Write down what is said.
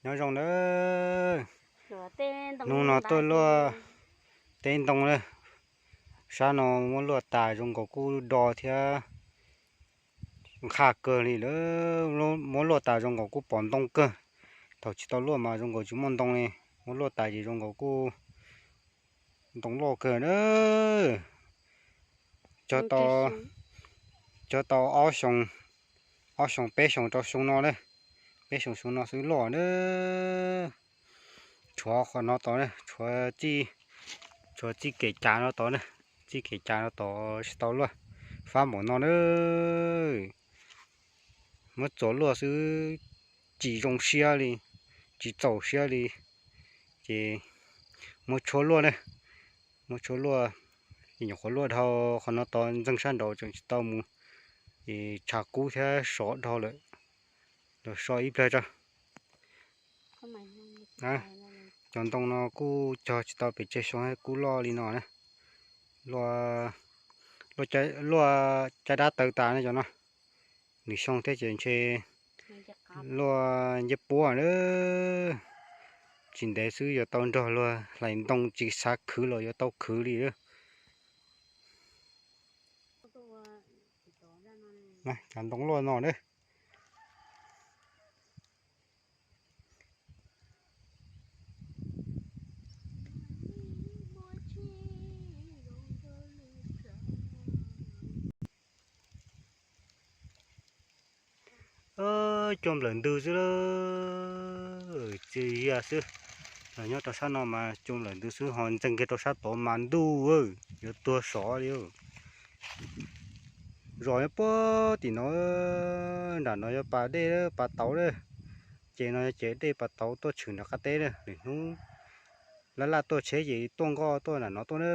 Nyob zoo nawb. Hnub no tuaj luaj teb ntoo na. Sab no muab luaj tas zoo nkaus kuj do thiab nqhaj kawg li lawm. Muab luaj tas zoo nkaus kuj pom ntoo kawg. Thaum tsis tau luaj mas zoo nkaus tsis muaj ntoo li, muab luaj tas ces zoo nkaus kuj ntoo loj kawg na. Cog tau, cog tau ob xyoo, ob xyoo peb xyoo rau xyoo no na. Peb xyoo xyoo no xwb loj na. Tshuav qhov no tod na, tshuav txij, tshuav txij kev cav no tod na. Txij kev cav no tod tsis tau luaj, fab npaum no na. Muab txuas luaj xwb, tsis zoo siab li, tsis txaus siab li, ces muab tshuab luaj na. Muab tshuab luaj, ces nyuam qhuav luaj dhau qhov no tod, ntxeeg sab nraud tseem tsis tau mus, es tshav kub thiab sov dhau lawm. Los so ib pliag tso. Cov ntoo no kuj cog tsis tau pes tsawg xyoo kub loj li no na. Luaj, luaj caj dab tawv tas ne cov no. Nws xyoo thiab ces ntshe luaj ncej puab na. Tsis ntev xwb yuav tau nrog luag hlais ntoo, tsis xav khwv los yuav tau khwv li. Cov ntoo luaj no na. Cua nplawm ntws xwb, txias zias xwb. Nyob rau sab no mas cua nplawm ntws xwb, ho ntxeeg kiag rau sab tod mas ntuj, yuav tuag sov li. Zos nyob puag tim no, nram no yog pas dej pas tauv lawm. Ces no yog ces dej pas tauv tuaj tshwm nram qab teb na, lwm hnub laj laj tuaj tsheb ces tuaj nkoj tuaj nram no tuaj na.